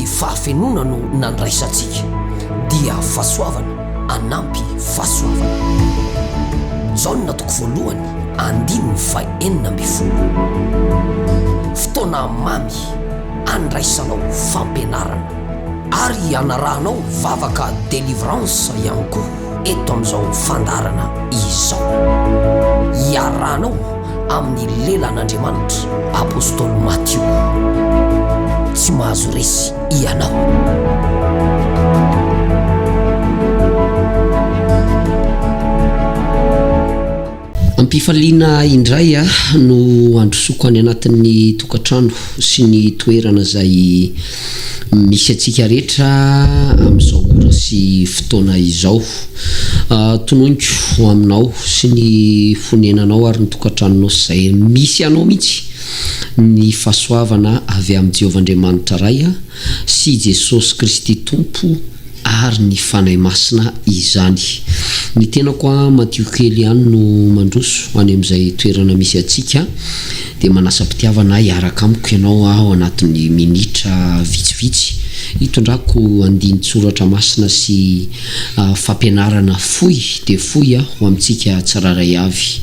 ny fahafenoana no nandraisantsika, dia fahasoavana anampy fahasoavana. Jaona toko voalohany andininy faha-16. Fotoana mamy andraisanao fampianarana ary anarahanao vavaka délivrance ihany koa eto amin'izao fandaharana izao. Iarahanao amin'ny lelan'Andriamanitra, Apostoly Matio. Tsy mahazo resy ianao. Am-pifaliana indray no androsoako any anatin'ny tokantrano sy ny toerana izay misy antsika rehetra amin'izao ora sy fotoana izao. Tononiko ho aminao sy ny fonenanao ary ny tokantranonao sy izay misy anao mihitsy ny fahasoavana avy amin'i Jehovah Andriamanitra Ray sy Jesosy Kristy Tompo ary ny Fanahy Masina izany. Ny tenako an Matio kely ihany no mandroso any amin'izay toerana misy antsika dia manasa am-pitiavana hiaraka amiko ianao ao anatin'ny minitra vitsivitsy hitondrako andinin-tsoratra masina sy fampianarana fohy dia fohy ho amintsika tsirairay avy.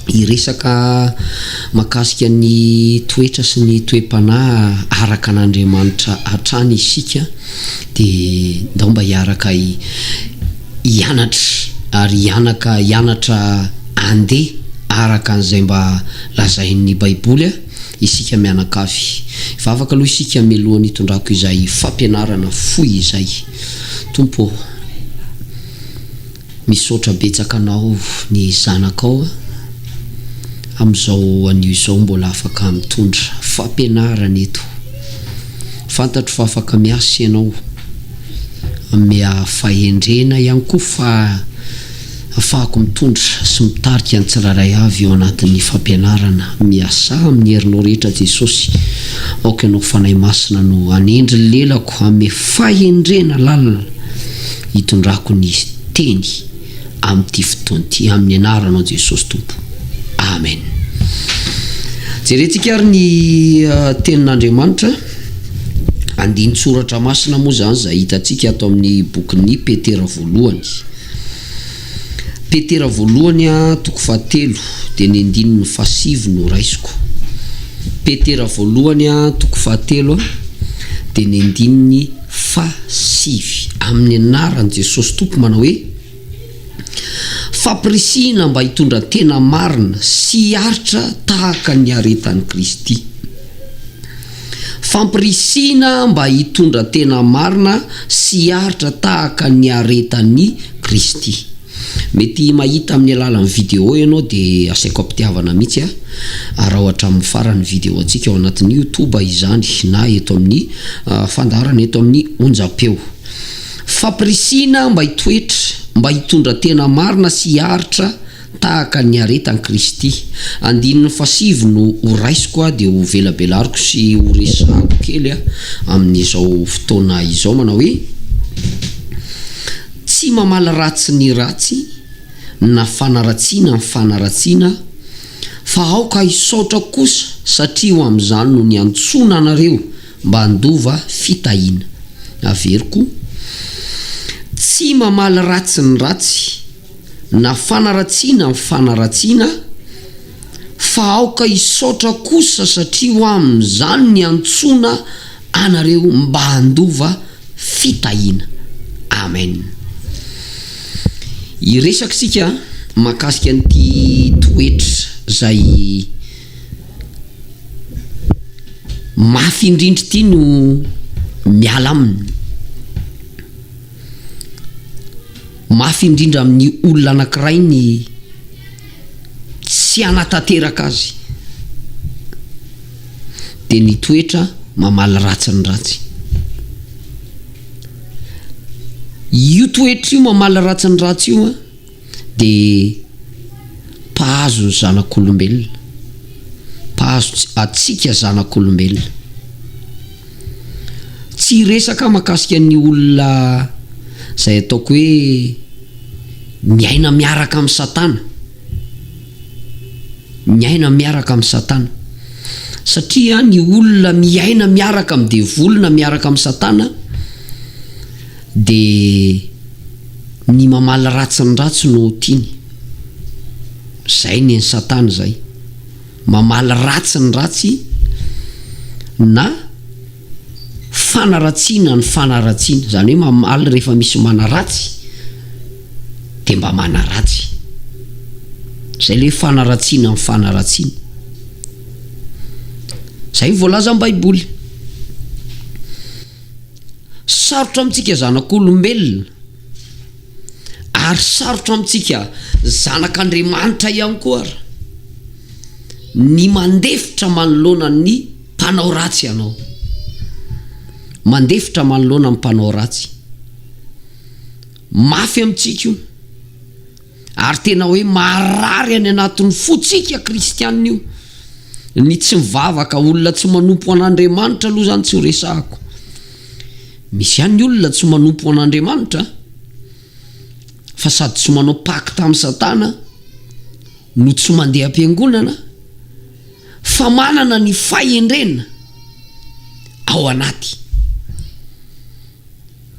Hiresaka mahakasika ny toetra sy ny toe-panahy araka an'Andriamanitra hatrany isika. Dia ndao mba hiaraka hianatra ary hianaka hianatra andeha araka an'izay mba lazain'ny Baiboly isika mianakavy. Hivavaka aloha isika mialohan'ny hitondrako izay fampianarana fohy izay. Tompo ô, Misaotra betsaka anao ny zanakao amin'izao anio izao mbola afaka mitondra fampianarana eto. Fantatro fa afaka miasa ianao hanome fahendrena ihany koa fa afahako mitondra sy mitarika ny tsirairay avy eo anatin'ny fampianarana. Miasà amin'ny herinao rehetra Jesosy. Aoka ianao Fanahy Masina no hanendry ny lelako hanome fahendrena lalina. hitondrako ny teny amin'ity fotoana ity amin'ny anaranao Jesosy Tompo. Amen. Jerentsika ary ny eh, tenin'Andriamanitra. Andinin-tsoratra masina moa izany izay hitantsika ato amin'ny bokin'ny Petera voalohany. Petera voalohany a, toko fahatelo, dia ny andininy fahasivy no raisiko. Petera voalohany a, toko fahatelo a, dia ny andininy Fahasivy. Amin'ny anaran'i Jesosy Tompo manao hoe, Fampirisihina mba hitondra tena marina sy hiaritra tahaka ny niaretan'i Kristy. Fampirisihina mba hitondra tena marina sy hiaritra tahaka ny niaretan'i Kristy. Mety mahita amin'ny alalan'ny vidéo ianao dia asaiko am-pitiavana mihitsy a! Araho hatramin'ny farany ny vidéo antsika ao anatin'ny youtube izany na eto amin'ny fandaharana eto amin'ny onjam-peo. Fampirisihina mba hitoetra, mba hitondra tena marina sy hiaritra tahaka ny niaretan'i Kristy. Andininy fahasivy no ho raisiko a dia ho velabelariko sy ho resahako kely a amin'izao fotoana izao manao hoe, Tsy mamaly ratsy ny ratsy na fanaratsiana ny fanaratsiana fa aoka hisaotra kosa satria ho amin'izany no niantsoana anareo mba handova fitahiana. Averiko, tsy mamaly ratsy ny ratsy na fanaratsiana ny fanaratsiana fa aoka hisaotra kosa satria ho amin'izany niantsoana anareo mba handova fitahiana. Amen. Hiresaka isika mahakasika an'ity toetra izay mafy indrindra ity no miala aminy. Mafy indrindra amin'ny olona anankiray ny tsy hanatanteraka azy. Dia ny toetra mamaly ratsy ny ratsy. Io toetra io mamaly ratsy ny ratsy io an, dia mpahazo ny zanak'olombelona, mpahazo antsika zanak'olombelona. Tsy hiresaka mahakasika ny olona izay ataoko hoe miaina miaraka amin'i Satana. Miaina miaraka amin'i Satana. Satria ny olona miaina miaraka amin'ny devoly na miaraka amin'i satana dia ny mamaly ratsy ny ratsy no tiany. Izay ny an'i satana izay. Mamaly ratsy ny ratsy na fanaratsiana ny fanaratsiana. Izany hoe mamaly rehefa misy manaratsy dia mba manaratsy. Izay ilay hoe fanaratsiana ny fanaratsiana. Izay ny voalazan'ny Baiboly. Sarotra amintsika zanak'olombelona ary sarotra amintsika zanak'Andriamanitra ihany koa ary ny mandefitra manoloana ny mpanao ratsy ianao. Mandefitra manoloana ny mpanao ratsy. Mafy amintsika io. Ary tena hoe marary any anatin'ny fontsika kristianina io. Ny tsy mivavaka, olona tsy manompo an'Andriamanitra aloha izany tsy ho resahako. Misy ihany ny olona tsy manompo an'Andriamanitra fa sady tsy manao pacte amin'i Satana no tsy mandeha am-piangonana fa manana ny fahendrena ao anaty.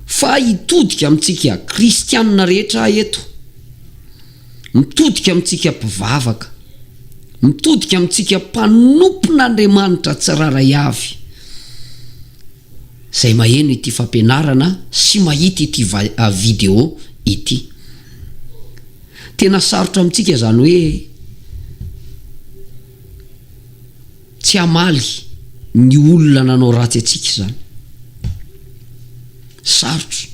Fa hitodika amintsika kristianina rehetra aho eto, mitodika amintsika mpivavaka, mitodika amintsika mpanompon'Andriamanitra tsirairay avy izay maheno ity fampianarana sy mahita ity video ity. Tena sarotra amintsika izany hoe Tsy hamaly ny olona nanao ratsy antsika izany. Sarotra.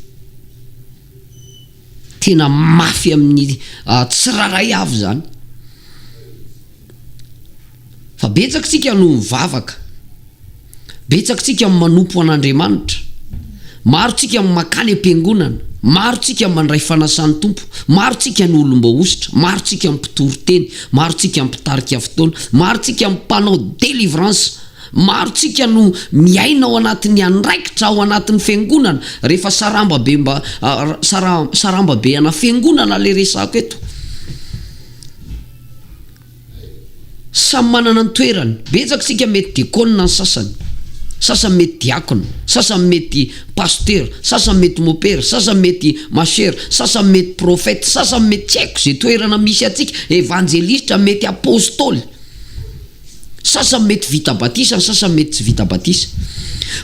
Tena mafy amin'ny tsirairay avy izany. Fa betsaka tsika no mivavaka. Betsaka tsika no manompo an'Andriamanitra. Maro tsika no mankany am-piangonana. Maro tsika mandray fanasan'ny Tompo. Maro tsika no olom-boahosotra. Maro tsika no mpitory teny. Maro tsika no mpitarika fotoana. Maro tsika no mpanao délivrance. Maro tsika no miaina ao anatin'ny andraikitra ao anatin'ny fiangonana. Rehefa saramba be mba saramba be ana fiangonana le resako eto. Samy manana ny toerany. Betsaka isika mety diakona ny sasany, sasany mety diakona, sasany mety pasitera, sasany mety mopera, sasany mety masera, sasany mety profeta, sasany mety tsy haiko izay toerana misy antsika, evanjelistra, mety apostoly. Sasany mety vita batisa, ny sasany mety tsy vita batisa.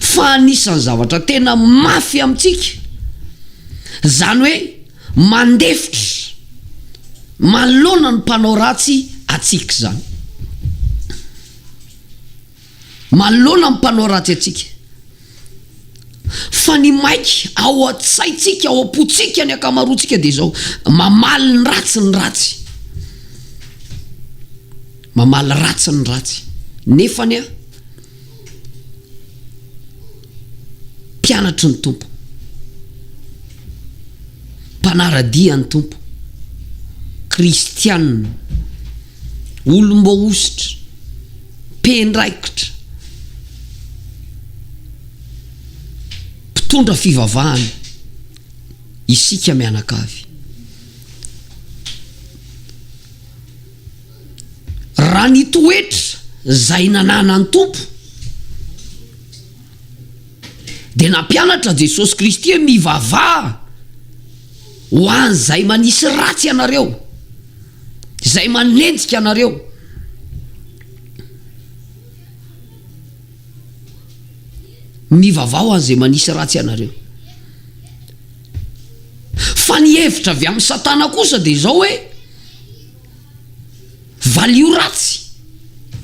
Fa anisan'ny zavatra tena mafy amintsika, izany hoe mandefitra manoloana ny mpanao ratsy antsika izany. Manoloana ny mpanao ratsy antsika. Fa ny maika ao an-tsaintsika, ao am-pontsika ny ankamaroantsika dia izao, mamaly ny ratsy ny ratsy. Mamaly ratsy ny ratsy. Nefany a, Mpianatry ny Tompo. Mpanara-dia ny Tompo. Kristianina. Olom-boahosotra. Mpiandraikitra. Mpitondra fivavahana. Isika mianakavy. Raha ny toetra izay nananan'ny Tompo dia nampianatra Jesosy Kristy hoe mivavaha ho an'izay manisy ratsy anareo, izay manenjika anareo. Mivavaha ho an'izay manisy ratsy anareo. Fa ny hevitra avy amin'i Satana kosa dia izao hoe, Valio ratsy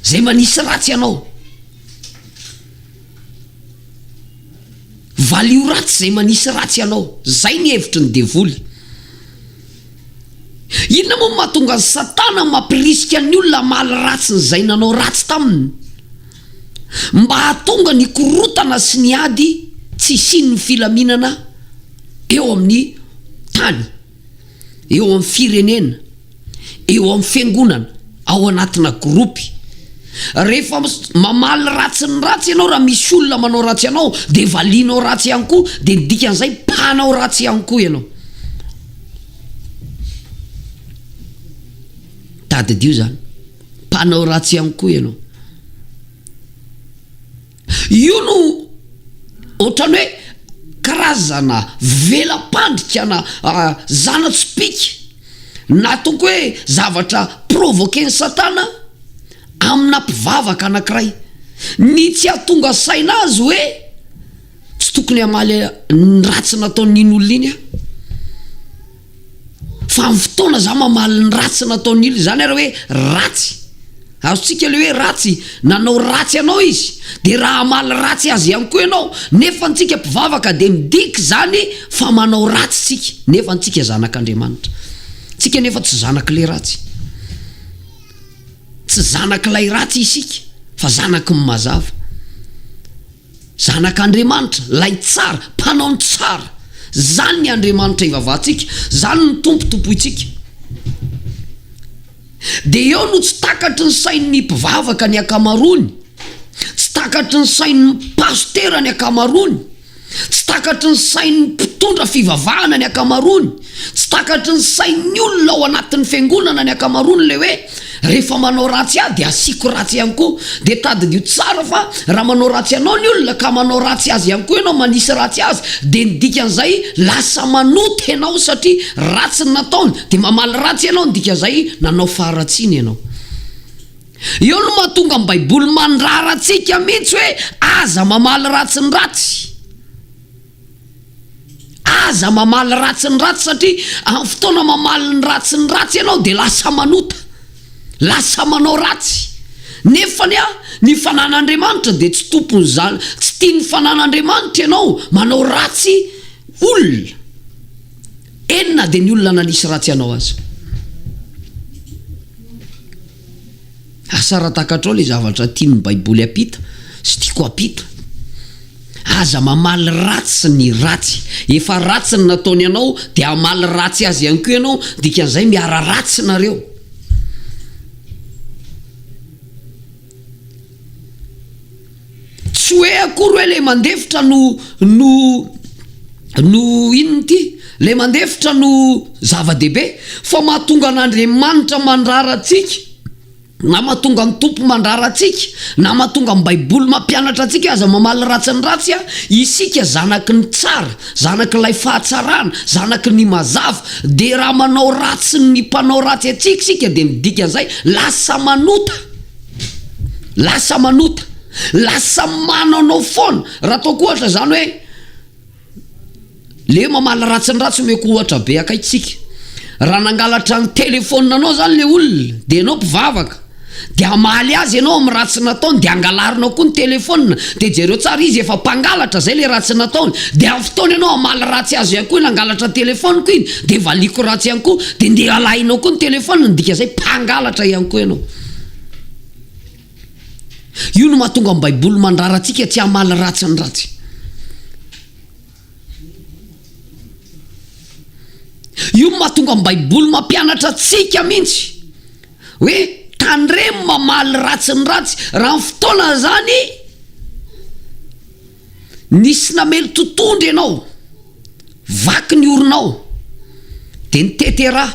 izay manisy ratsy anao. Valio ratsy izay manisy ratsy anao. Izay ny hevitry ny devoly. Inona moa no mahatonga an'i Satana mampirisika ny olona hamaly ratsy ny izay nanao ratsy taminy? Mba hahatonga ny korontana sy ny ady tsy hisian'ny filaminana eo amin'ny tany, eo amin'ny firenena, eo amin'ny fiangonana, ao anatina gropy. Rehefa mamaly ratsy ny ratsy ianao, raha misy olona manao ratsy anao, dia valianao ratsy ihany koa, dia ny dikan'izay mpanao ratsy ihany koa ianao. Tadidio izany, mpanao ratsy ihany koa ianao. Io no ohatran'ny hoe karazana vela-pandrika na zana-tsipìka na ataoko hoe zavatra provoquer-n'i Satana amina mpivavaka anankiray. Ny tsy hahatonga saina azy hoe tsy tokony hamaly ny ratsy nataon'iny olona iny aho. Fa amin'ny fotoana za mamaly ny ratsy nataon'ny olona, izany ary hoe ratsy. Azontsika ilay hoe ratsy, nanao ratsy anao izy, dia raha hamaly ratsy azy ihany koa ianao, nefa antsika mpivavaka dia midika izany fa manao ratsy tsika, nefa antsika zanak'Andriamanitra. Tsika nefa tsy zanak'ilay ratsy. Tsy zanak'ilay ratsy isika, fa zanaky ny mazava. Zanak'Andriamanitra, ilay tsara, mpanao ny tsara. Izany ny Andriamanitra ivavahantsika, izany ny Tompo tompointsika. Dia eo no tsy takatry ny sain'ny mpivavaka ny ankamaroany, tsy takatry ny sain'ny pasitera ny ankamaroany, Tsy takatry ny sain'ny mpitondra fivavahana ny ankamaroany, tsy takatry ny sain'ny olona ao anatin'ny fiangonana ny ankamaroany ilay hoe rehefa manao ratsy ahy dia asiako ratsy ihany koa. Dia tadidio tsara fa raha manao ratsy anao ny olona ka manao ratsy azy ihany koa ianao, manisy ratsy azy, dia ny dikan'izay lasa manota ianao satria ratsy ny nataony, dia mamaly ratsy ianao, ny dikan'izay nanao faharatsiana ianao. Eo no mahatonga ny Baiboly mandrara antsika mihitsy hoe aza mamaly ratsy ny ratsy. Aza mamaly ratsy ny ratsy satria amin'ny fotoana mamaly ny ratsy ny ratsy ianao dia lasa manota. Lasa manao ratsy. Nefa ny ahy, ny fanan'Andriamanitra dia tsy tompon'izany, tsy tian'ny fanan'Andriamanitra ianao manao ratsy olona. Eny na dia ny olona nanisy ratsy anao aza. Asa raha takatrao ilay zavatra tian'ny baiboly ampita sy tiako ampita. Aza mamaly ratsy ny ratsy. Efa ratsy ny nataony anao dia hamaly ratsy azy ihany koa ianao, dikan'izay miara ratsy nareo. Tsy hoe akory hoe le mandefitra no no no inona ity? Le mandefitra no zava-dehibe fa mahatonga an'Andriamanitra mandrara antsika na mahatonga ny Tompo mandrara antsika na mahatonga ny Baiboly mampianatra antsika aza mamaly ratsy ny ratsy a, isika zanaky ny tsara, zanak'ilay fahatsarana, zanaky ny mazava, dia raha manao ratsy ny mpanao ratsy antsika isika dia midika an'izay lasa manota. Lasa manota. Lasa manaonao foana. Raha ataoko ohatra zany hoe le mamaly ratsy ny ratsy omeko ohatra be akaiky tsika. Raha nangalatra ny telephone anao zany le olona de ianao mpivavaka de hamaly azy ianao amin'ny ratsy nataony de angalarinao koa ny telephone de jereo tsara izy efa mpangalatra zay le ratsy nataony de amin'ny fotoana ianao hamaly ratsy azy ihany koa nangalatra telephone-ko iny de valiako ratsy ihany koa de ndeha alainao koa ny telephone ny dikazay mpangalatra ihany koa ianao. Io no mahatonga ny Baiboly mandrara antsika tsy hamaly ratsy ny ratsy. Io no mahatonga ny Baiboly mampianatra antsika mihitsy hoe tandremo mamaly ratsy ny ratsy. Raha ny fotoana izany nisy namely totondry ianao, vaky ny orinao, dia nitete ra.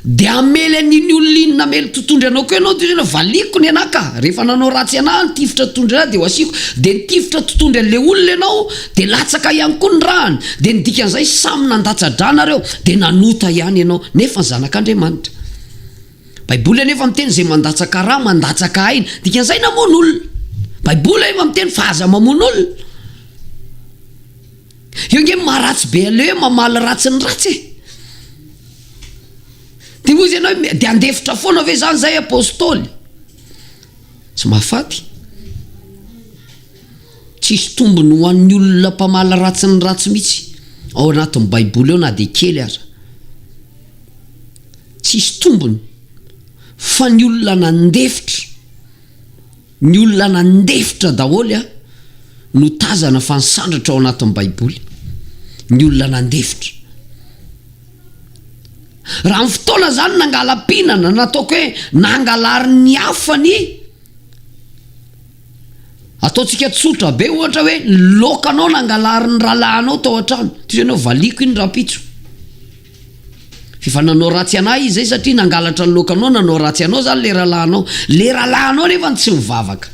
Dia hamely an'iny olona iny namely totondry anao koa ianao, dia hoy ianao, valiako ny anah ka, rehefa nanao ratsy anah nitifitra totondry anah dia ho asiako, dia nitifitra totondry an'ilay olona ianao, dia latsaka ihany koa ny rany, dia ny dikan'izay samy nandatsa-drà nareo, dia nanota ihany ianao, nefa ny zanak'Andriamanitra. Baiboly anefa miteny izay mandatsaka rà mandatsaka aina, dikan'izay namono olona. Baiboly anefa miteny fa aza mamono olona. Io ange maharatsy be an'ilay hoe mamaly ratsy ny ratsy e. Dia hoy izy ianao hoe dia handefitra foana ve izany izay apostoly? Tsy mahafaty. Tsisy tombony ho an'ny olona mpamaly ratsy ny ratsy mihitsy ao anatin'ny baiboly ao na dia kely aza. Tsisy tombony fa ny olona nandefitra. Ny olona nandefitra daholo a no tazana fa nisandratra ao anatin'ny baiboly. Ny olona nandefitra. Raha ny fotoana zany nangala-pinana na ataoko hoe nangalarin'ny hafa ny ataontsika tsotra be ohatra hoe ny laokanao nangalarin'ny rahalahinao tao an-trano, toy izany hoe valiako iny rahampitso. F'efa nanao ratsy anah izy zay satria nangalatra ny laokanao, nanao ratsy anao zany le rahalahinao. Le rahalahinao nefa tsy mivavaka.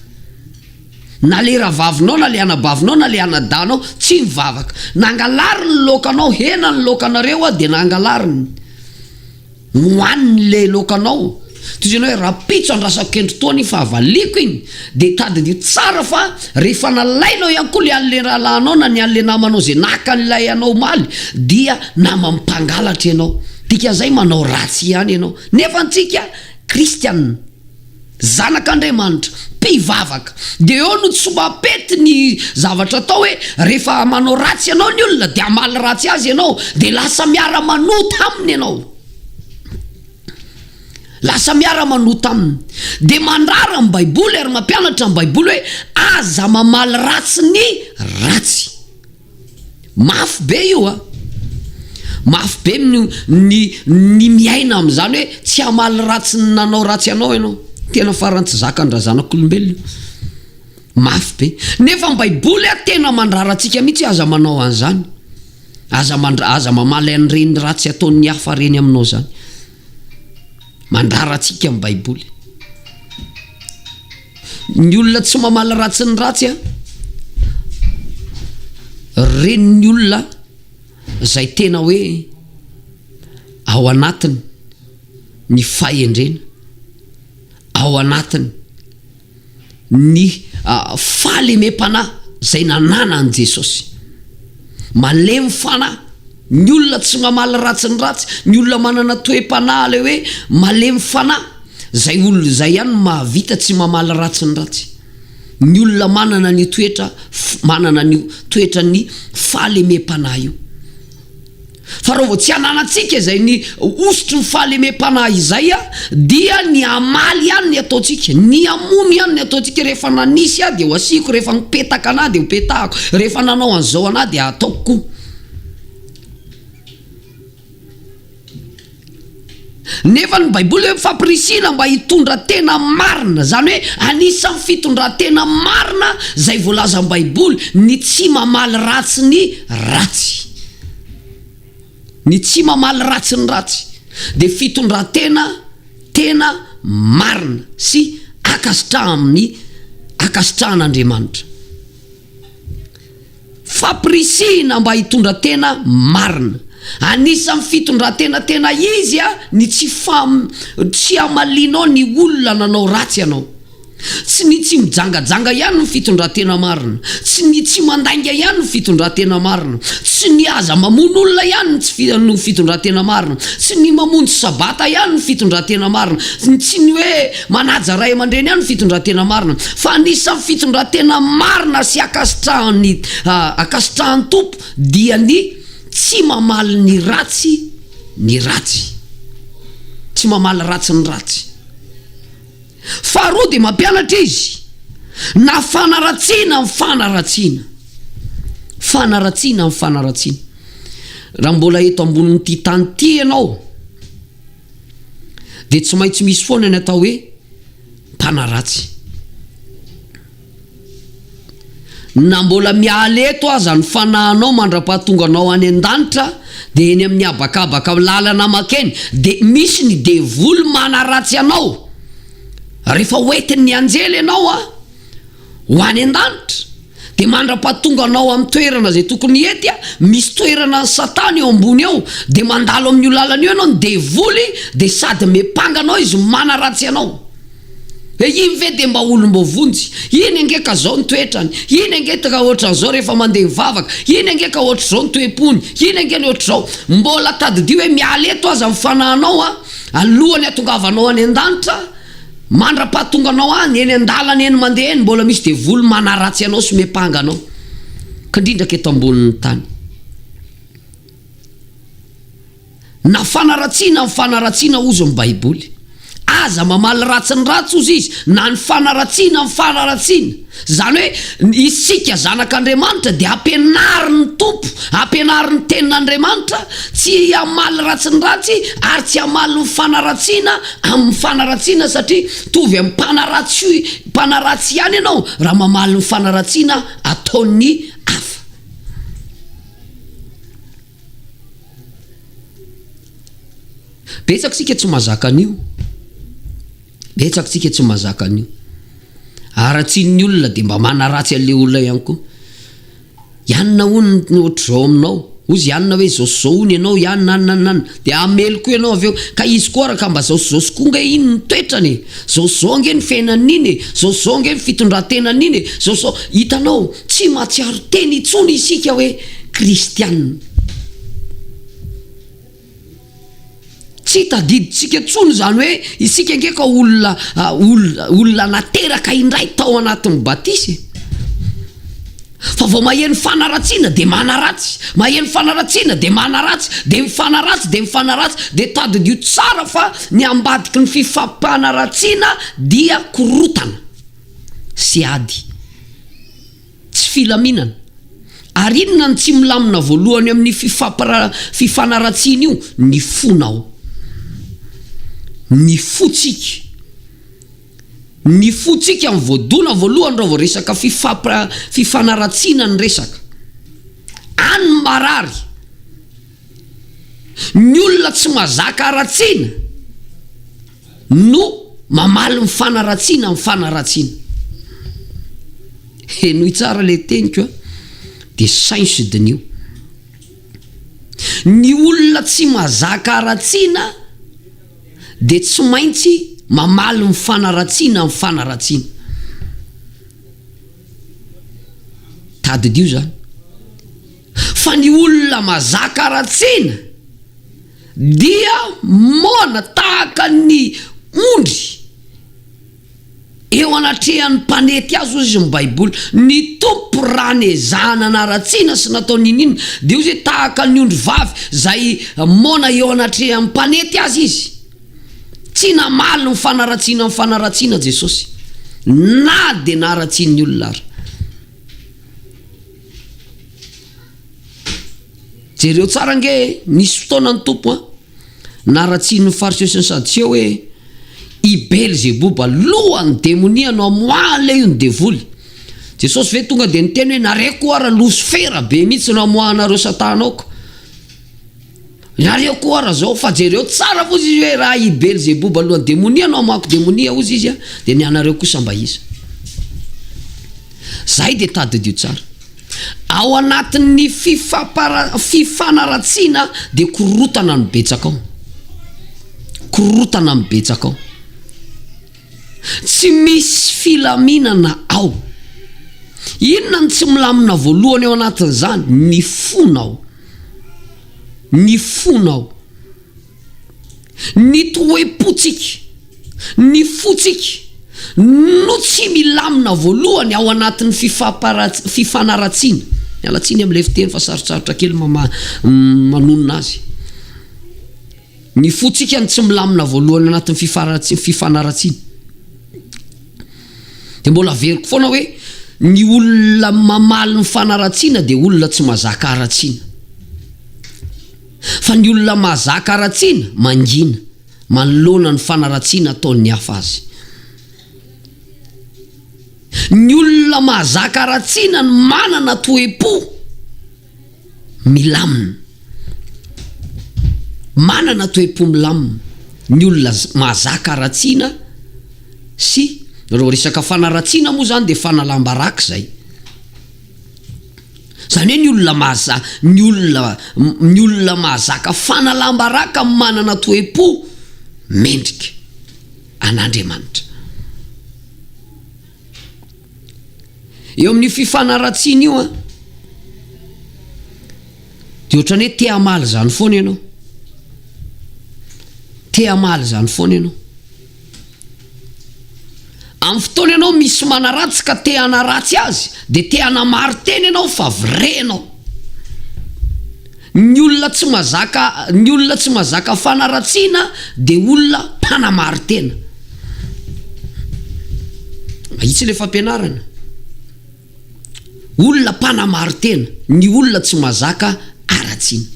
Na le rahavavinao na le anabavinao na le anadahinao tsy mivavaka. Nangalariny ny laokanao, hena ny laokanareo dia nangalariny. Nohaniny le laokanao. Toy izany hoe rahampitso andrasako kendritoana iny fa avaliako iny. Dia tadidio tsara fa rehefa nalainao ihany koa le an'le rahalahinao na ny an'le namanao izay naka an'ilay anao omaly dia naman'ny mpangalatra ianao. Dikan'izay manao ratsy ihany ianao. Nefa antsika kristiana. Zanak'Andriamanitra, mpivavaka. Dia eo no tsy mampety ny zavatra atao hoe rehefa manao ratsy anao ny olona dia hamaly ratsy azy ianao, dia lasa miara-manota aminy ianao. Lasa miara-manota aminy. Dia mandrara ny Baiboly ary mampianatra ny Baiboly hoe aza mamaly ratsy ny ratsy. Mafy be io a! Mafy be ny ny ny miaina amin'izany hoe tsy hamaly ratsy ny nanao ratsy anao ianao. Tena faran'ny tsy zakan-drazanak'olombelona io. Mafy be. Nefa ny baiboly a tena mandrara antsika mihitsy aza manao an'izany. Aza mandra aza mamaly an'ireny ratsy ataon'ny hafa ireny aminao izany. Mandrara antsika ny baiboly. Ny olona tsy mamaly ratsy ny ratsy an, renin'ny olona izay tena hoe ao anatiny ny fahendrena, ao anatiny ny fahalemem-panahy izay nananan'i Jesosy. Malemy fanahy, ny olona tsy mamaly ratsy ny ratsy, ny olona manana toe-panahy ilay hoe malemy fanahy, izay olona izay ihany no mahavita tsy mamaly ratsy ny ratsy. Ny olona manana an'io toetra, manana an'io toetran'ny fahalemem-panahy io. Fa raha vao tsy ananantsika izay ny hosotry ny fahalemem-panahy izay dia ny hamaly ihany ny ataontsika, ny hamono ihany ny ataontsika, rehefa nanisy ahy dia ho asiako, rehefa nipetaka anah dia ho petahako, rehefa nanao an'izao anah dia hataoko koa. Nefa ny Baiboly hoe fampirisihina mba hitondra tena marina, izany hoe anisan'ny fitondran-tena marina izay voalazan'ny Baiboly ny tsy mamaly ratsy ny ratsy. Ny tsy mamaly ratsy ny ratsy dia fitondran-tena tena marina sy ankasitrahan'ny ankasitrahan'Andriamanitra. Fampirisihina mba hitondra tena marina. Anisan'ny fitondran-tena tena izy ny tsy fam tsy hamalianao ny olona nanao ratsy anao. Tsy ny tsy mijangajanga ihany ny fitondran-tena marina. Tsy ny tsy mandainga ihany ny fitondran-tena marina. Tsy ny aza mamono olona ihany ny tsy fi no fitondran-tena marina. Tsy ny mamonjy sabata ihany ny fitondran-tena marina. Tsy ny hoe Manaja ray aman-dreny ihany ny fitondran-tena marina, fa anisan'ny fitondran-tena marina sy ankasitrahan'ny ankasitrahan'ny Tompo dia ny tsy mamaly ny ratsy ny ratsy. Tsy mamaly ratsy ny ratsy. Faharoa dia mampianatra izy na fanaratsiana ny fanaratsiana. Fanaratsiana ny fanaratsiana. Raha mbola eto ambonin'ity tany ity ianao, dia tsy maintsy misy foana ny atao hoe mpanaratsy. Na mbola miala eto aza ny fanahinao mandra-pahatonga anao any an-danitra, dia eny amin'ny habakabaka lalana mankeny, dia misy ny devoly manaratsy anao. Rehefa hoentin'ny anjely ianao an, ho any an-danitra, dia mandra-pahatonga anao amin'ny toerana izay tokony hety, misy toerana an'i Satana eo ambony eo, dia mandalo amin'io lalana io ianao, ny devoly dia sady miampanga anao izy manaratsy anao. Hoe iny ve dia mba olom-boavonjy? Iny ange ka zao ny toetrany, iny ange ka ohatran'izao rehefa mandeha mivavaka, iny ange ka ohatr'izao ny toe-pony, iny ange ny ohatr'izao. Mbola tadidio hoe miala eto aza ny fanahinao an, alohan'ny hatongavanao any an-danitra, Mandra-pahatonga anao any, eny an-dalana eny mandeha eny, mbola misy devoly manaratsy anao sy miampanga anao. Kindrindraka eto ambonin'ny tany. Na fanaratsiana ny fanaratsiana hozy ny Baiboly. Aza mamaly ratsy ny ratsy hozy izy, na ny fanaratsiana ny fanaratsiana. Izany hoe isika zanak'Andriamanitra dia ampianarin'ny Tompo, ampianarin'ny Tenin'Andriamanitra tsy hamaly ratsy ny ratsy ary tsy hamaly ny fanaratsiana amin'ny fanaratsiana satria mitovy amin'ny mpanaratsy mpanaratsy ihany ianao raha mamaly ny fanaratsiana ataon'ny hafa. Betsaka isika tsy mahazaka an'io. Betsaka tsika tsy mahazaka an'io. Haratsian'ny olona dia mba manaratsy an'ilay olona ihany koa. Ianona hono no ohatr'izao aminao? Hozy ianona hoe izao sy izao hono ianao, ianona anona anona anona. Dia hamely koa ianao avy eo. Ka izy koa ary ka mba izao sy izao sy koa ange iny ny toetrany e! Izao sy izao ange ny fiainan'iny e! Izao sy izao ange ny fitondran-tenan'iny e! Izao sy izao. Hitanao, tsy mahatsiaro tena intsony isika hoe kristiana. Tsy tadidintsika intsony izany hoe isika ange ka olona olona olona nateraka indray tao anatin'ny batisa e. Fa vao maheno fanaratsiana dia manaratsy, maheno fanaratsiana dia manaratsy, dia mifanaratsy dia mifanaratsy, dia tadidio tsara fa ny ambadiky ny fifampanaratsiana dia korotana sy ady. Tsy filaminana. Ary inona no tsy milamina voalohany amin'io fifampira fifanaratsiana io? Ny fonao. Ny fontsika. Ny fontsika no voadona voalohany raha vao resaka fifampira fifanaratsiana ny resaka. Any ny marary. Ny olona tsy mazaka haratsiana. No mamaly ny fanaratsiana amin'ny fanaratsiana. Henoy tsara ilay teniko a, dia saino sy diniho. Ny olona tsy mazaka haratsiana dia tsy maintsy mamaly ny fanaratsiana amin'ny fanaratsiana. Tadidio izany. Fa ny olona mazaka haratsiana dia moana tahaka ny ondry eo anatrehan'ny mpanety azy, hoy izy ny Baiboly. Ny Tompo raha nezahana naratsiana sy natao n'inon'inona, dia hoy izy hoe tahaka ny ondry vavy izay moana eo anatrehan'ny mpanety azy izy. Tsy namaly ny fanaratsiana ny fanaratsiana Jesosy, na dia naratsian'ny olona ara. Jereo tsara ange e, nisy fotoana ny Tompo an, naratsian'ny Fariseo sy ny Sadoseo hoe, i Belzeboba lohan'ny demonia no amoahan'ilay io ny devoly. Jesosy ve tonga dia niteny hoe nareo koa ara losifera be mihitsy no amoahanareo satana aoka. Nareo koa ara zao, fa jereo tsara fotsiny izy hoe raha i Belzeboba lohan'ny demonia no amoahako demonia hozy izy an, dia ny anareo kosa mba iza? Zay dia tadidio tsara. Ao anatin'ny fifampara fifanaratsiana dia korotana no betsaka ao. Korotana no betsaka ao. Tsy misy filaminana ao. Inona no tsy milamina voalohany ao anatin'izany? Ny fonao. Ny fonao. Ny toe-pontsika, ny fontsika no tsy milamina voalohany ao anatin'ny fifanaratsiana. Miala tsiny amin'ilay fiteny fa sarotsarotra kely mama manonona azy. Ny fontsika no tsy milamina voalohany anatin'ny fifanaratsiana. Dia mbola averiko foana hoe ny olona mamaly ny fanaratsiana dia olona tsy mazaka haratsiana. Fa ny olona mahazaka haratsiana, mangina manoloana ny fanaratsiana ataon'ny hafa azy. Ny olona mahazaka haratsiana no manana toe-po milamina. Manana toe-po milamina ny olona mahazaka haratsiana sy, raha resaka fanaratsiana moa izany dia fanalam-baraka izay. Izany hoe ny olona mahaza, ny olona, ny olona mahazaka fanalam-baraka manana toe-po mendrika an'Andriamanitra. Eo amin'io fifanaratsiana io an, dia ohatran'ny hoe te hamaly izany foana ianao. Te hamaly izany foana ianao. Amin'ny fotoana ianao misy manaratsy ka te hanaratsy azy dia te hanamari-tena ianao fa vrai ianao. Ny olona tsy mazaka ny olona tsy mazaka fanaratsiana dia olona mpanamari-tena. Mahitsy ilay fampianarana. Olona mpanamari-tena ny olona tsy mazaka haratsiana.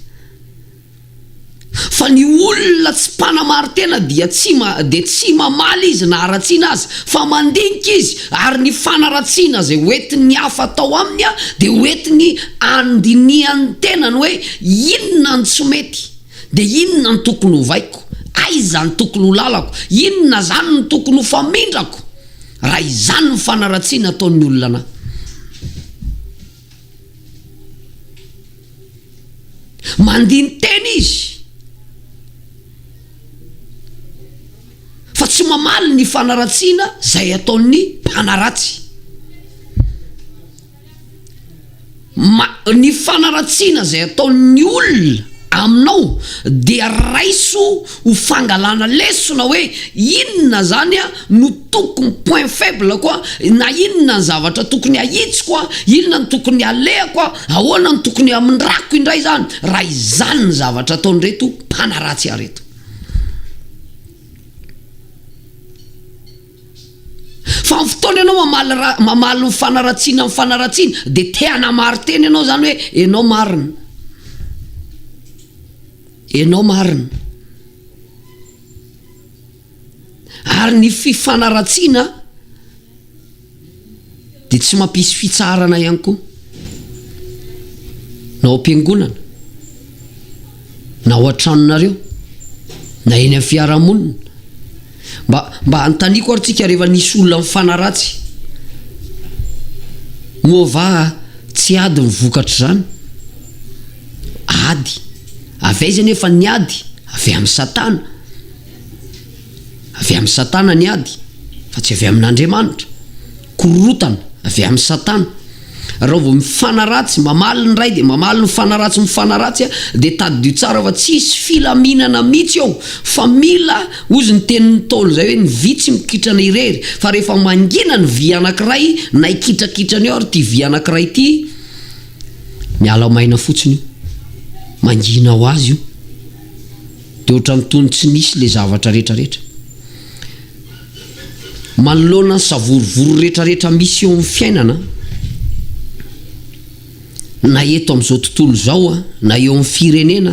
Fa ny olona tsy mpanamarin-tena dia tsy dia tsy mamaly izy na haratsiana aza, fa mandinika izy, ary ny fanaratsiana izay hoentin'ny hafa atao aminy dia hoentiny handinihany tenany hoe inona no tsy mety, dia inona no tokony hovaiko, aiza no tokony ho lalako, inona izany no tokony ho famindrako. Raha izany ny fanaratsiana ataon'ny olona anah. Mandini-tena izy fa tsy mamaly ny fanaratsiana izay ataon'ny mpanaratsy. Ma, ny fanaratsiana izay ataon'ny olona aminao dia raiso ho fangalana lesona hoe inona zany no tokony point faible ko na inona ny zavatra tokony ahitsiko a, inona no tokony alehako a, ahoana no tokony hamindrako indray zany raha izany ny zavatra ataon'ireto mpanaratsy ahy reto. Fa ny fotoana ianao mamaly ra, mamaly ny fanaratsiana amin'ny fanaratsiana dia te hanamari-tena ianao izany hoe ianao marina. Ianao marina. Ary ny fifanaratsiana dia tsy mampisy fitsaharana ihany koa. Na ao am-piangonana, na ao an-tranonareo, na eny amin'ny fiarahamonina. Mba, mba anontaniako ary tsika rehefa nisy olona nifanaratsy, moa va tsy ady ny vokatr'izany? Ady. Avy aiza anefa ny ady? Avy amin'i Satana. Avy amin'i Satana ny ady, fa tsy avy amin'Andriamanitra. Korontana avy amin'i Satana. Raha vao mifanaratsy, mamaly ny iray dia mamaly mifanaratsy mifanaratsy dia tadidio tsara fa tsy hisy filaminana mihitsy eo fa mila, hozy ny tenin'ny Ntaolo izay hoe ny vy tsy mikitrana irery fa rehefa mangina ny vy anankiray na hikitrakitrana eo ary ity vy anankiray ity, miala maina fotsiny io, mangina ho azy io, dia ohatran'ny toy ny tsy nisy ilay zavatra rehetrarehetra. Manoloana ny savorovoro rehetrarehetra misy eo amin'ny fiainana, na eto amin'izao tontolo izao na eo amin'ny firenena,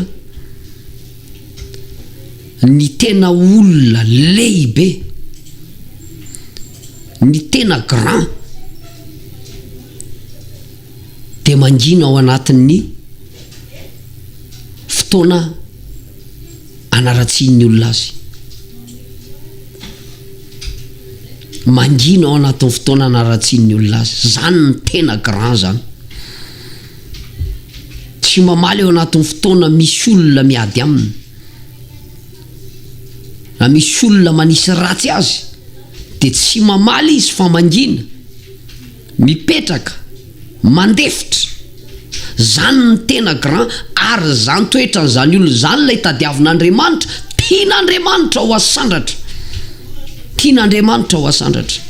ny tena olona lehibe, ny tena grand dia mangina ao anatin'ny fotoana anaratsian'ny olona azy. Mangina ao anatin'ny fotoana anaratsian'ny olona azy. Zany ny tena grand zany. Tsy mamaly ao anatin'ny fotoana misy olona miady aminy. Na misy olona manisy ratsy azy dia tsy mamaly izy fa mangina. Mipetraka, mandefitra. Zany ny tena grand ary zany toetran'izany olona izany ilay tadiavin'Andriamanitra, tian'Andriamanitra ho asandratra. Tian'Andriamanitra ho asandratra.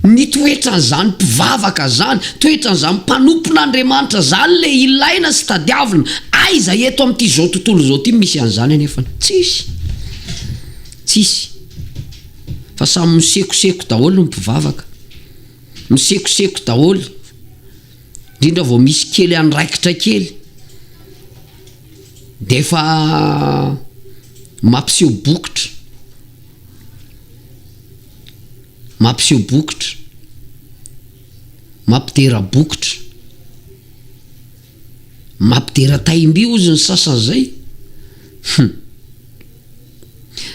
Ny toetran'izany mpivavaka zany, toetran'izany mpanompon'Andriamanitra zany le ilaina sy tadiavina. Aiza eto amin'ity zao tontolo izao ity misy an'izany anefa? Tsisy. Tsisy. Fa samy misekoseko daholo ny mpivavaka. Misekoseko daholo. Indrindra vao misy kely andraikitra kely. Dia efa mampiseho bokotra. Mampiseho bokotra. Mampidera bokotra. Mampidera taim-by hozy ny sasany zay. Hum.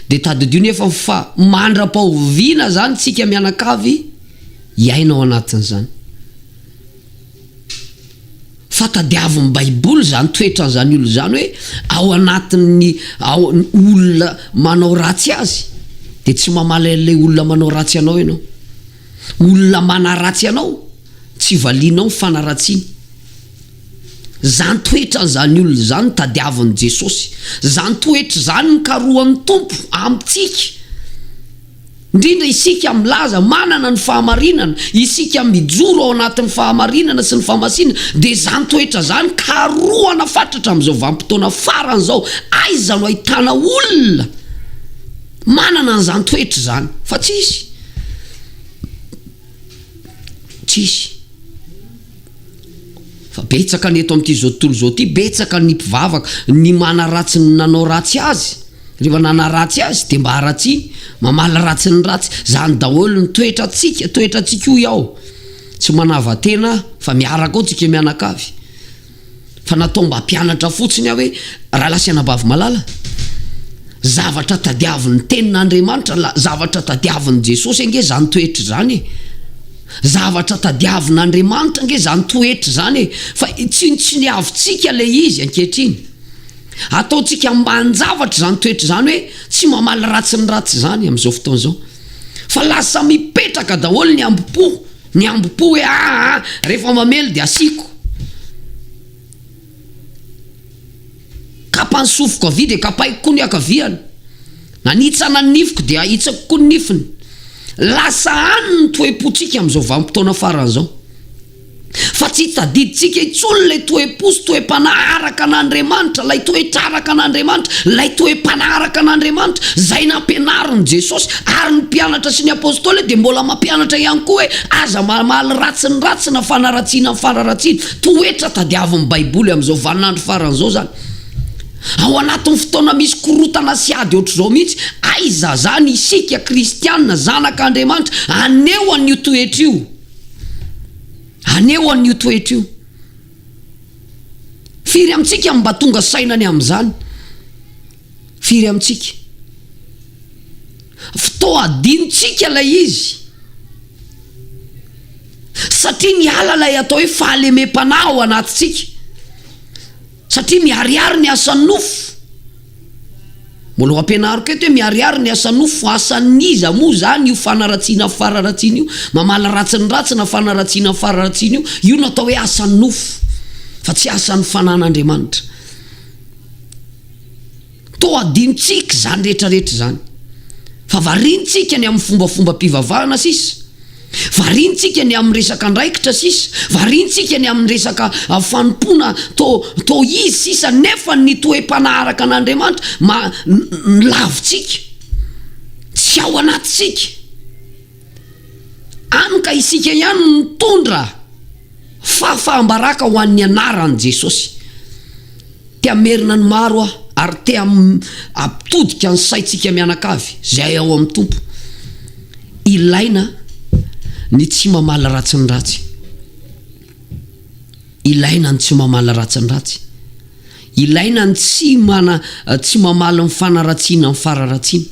Dia tadidio nefa fa mandra-pahoviana zany tsika mianakavy hiaina ao anatin'izany. Fa tadiavin'ny baiboly zany toetran'izany olona izany hoe ao anatin'ny ao olona manao ratsy azy dia tsy mamaly an'ilay olona manao ratsy anao ianao. Olona manaratsy anao tsy valianao ny fanaratsiany. Zany toetran'izany olona izany no tadiavin'i Jesosy. Zany toetra izany no karohan'ny Tompo amintsika. Indrindra isika milaza manana ny fahamarinana, isika mijoro ao anatin'ny fahamarinana sy ny fahamasinana, dia izany toetra izany karohana fatratra amin'izao vanim-potoana farany izao. Aiza no ahitana olona manana an'izany toetra izany? Fa tsisy. Tsisy. Fa betsaka ny eto amin'ity izao tontolo izao ity, betsaka ny mpivavaka, ny manaratsy ny nanao ratsy azy, rehefa nanaratsy azy dia mba haratsiany, mamaly ratsy ny ratsy, zany daholo ny toetrantsika, toetrantsika hoy aho, tsy manava-tena fa miaraka ao tsika mianakavy, fa natao mba hampianatra fotsiny aho hoe rahalahy sy anabavy malala. Zavatra tadiavin'ny tenin'Andriamanitra, la, zavatra tadiavin'i Jesosy ange izany toetra izany e. Zavatra tadiavin'Andriamanitra ange izany toetra izany e. Fa tsinontsiniavintsika ilay izy ankehitriny. Ataontsika ambanin-javatra izany toetra izany hoe tsy mamaly ratsy ny ratsy izany amin'izao fotoana izao. Fa lasa mipetraka daholo ny ambo-po, ny ambo-po hoe aa rehefa mamely dia asiako. Kapa ny sofiko havia dia kapaiko koa ny ankaviany. Nanitsana ny nifiko dia ahitsako koa ny nifiny. Lasa any ny toe-pontsika amin'izao vanim-potoana farany izao. Fa tsy tadidintsika intsony ilay toe-po sy toe-panahy araka an'Andriamanitra, ilay toetra araka an'Andriamanitra, ilay toe-panahy araka an'Andriamanitra, izay nampianarin'i Jesosy. Ary ny mpianatra sy ny apostoly dia mbola mampianatra ihany koa hoe aza mamaly ratsy ny ratsy na fanaratsiana ny fanaratsiana. Toetra tadiavin'ny Baiboly amin'izao vaninandro farany izao izany. Ao anatin'ny fotoana misy korontana sy ady ohatr'izao mihitsy, aiza izany isika kristiana, zanak'Andriamanitra, haneho an'io toetra io? Haneho an'io toetra io. Firy amintsika no mba tonga saina ny amin'izany? Firy amintsika? Fotoa adinontsika ilay izy. Satria miala ilay atao hoe fahalemem-panahy ao anatintsika. Satria miharihary ny asan'ny nofo. Mbola ho ampianariko eto hoe miharihary ny asan'ny nofo. Asan'iza moa izany io fanaratsiana fararatsiana io? Mamaly ratsy ny ratsy na fanaratsiana fararatsiana io? Io no atao hoe asan'ny nofo, fa tsy asan'ny fanan'Andriamanitra. Toa adinontsika izany rehetra rehetra izany. Fa variantsika ny amin'ny fombafombam-pivavahana sisa. Variantsika ny amin'ny resaka andraikitra sisa. Variantsika ny amin'ny resaka fanompoana to to izy sisa nefa ny toe-panahy araka an'Andriamanitra ma ny lavintsika. Tsy ao anatintsika. Any ka isika ihany no mitondra fahafaham-baraka ho an'ny anaran'i Jesosy. Te hamerina ny maro aho ary te hampitodika ny saintsika mianakavy izay ao amin'ny Tompo. Ilaina ny tsy mamaly ratsy ny ratsy. Ilaina ny tsy mamaly ratsy ny ratsy. Ilaina ny tsy mana tsy mamaly ny fanaratsiana ny fararatsiana.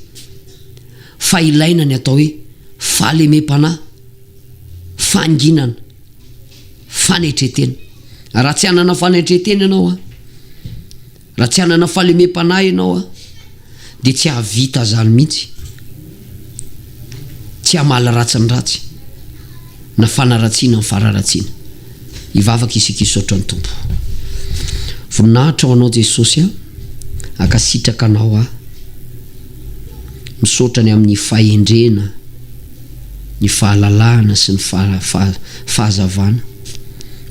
Fa ilaina ny atao hoe fahalemem-panahy, fahanginana. Fanetren-tena. Raha tsy hanana fanetren-tena ianao an, raha tsy hanana fahalemem-panahy ianao an, dia tsy hahavita izany mihitsy. Tsy hamaly ratsy ny ratsy, na fanaratsiana ny fararatsiana. Hivavaka isika hisaotra ny Tompo. Voninahitra ho Anao Jesosy an, ankasitraka Anao aho. Misaotra ny amin'ny fahendrena. ny fahalalahana sy ny fahazavana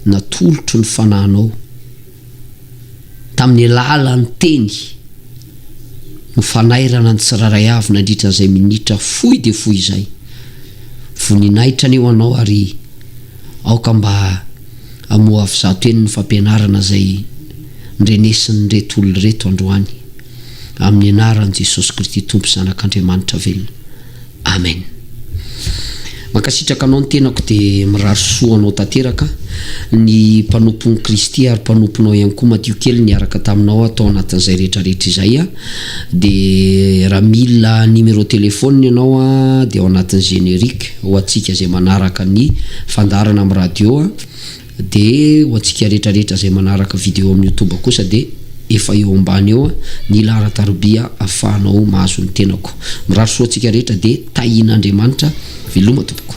natolotry ny Fanahinao tamin'ny alalan'ny Teny no fanairana ny tsirairay avy nandritra izay minitra fohy dia fohy izay. Voninahitra anie ho Anao ary aoka mba hamoha avy zato heny ny fampianarana izay ndrenesin'ireto olona ireto androany. Amin'ny anaran'i Jesosy Kristy Tompo Zanak'Andriamanitra velona. Amen. Mankasitraka anao ny tenako dia mirary soa anao tanteraka ny mpanompon'i Kristy ary mpanomponao ihany koa madio kely niaraka taminao aho tao anatin'izay rehetra rehetra izay dia raha mila numéro téléphone ianao dia ao anatin'ny générique ho antsika izay manaraka ny fandaharana amin'ny radio Dia ho antsika rehetra rehetra izay manaraka video amin'ny youtube kosa dia efa eo ambany eo ny laharan-tarobia afahanao mahazo ny tenako. Mirary soa antsika rehetra dia tahian'Andriamanitra. Veloma tompoko.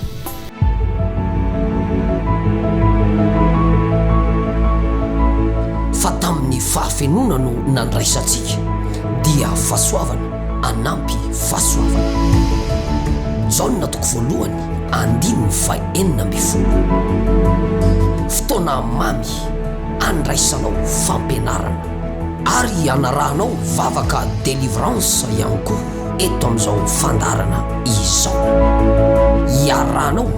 Fa tamin'ny fahafenoana no nandraisantsika, dia fahasoavana anampy fahasoavana. Jaona toko voalohany andininy faha-16. Fotoana mamy andraisanao fampianarana ary anarahanao vavaka délivrance ihany koa eto amin'izao fandaharana izao. Iarahanao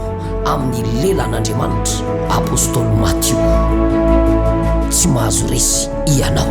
amin'ny lelan'Andriamanitra Apostoly Matio. Tsy mahazo resy ianao.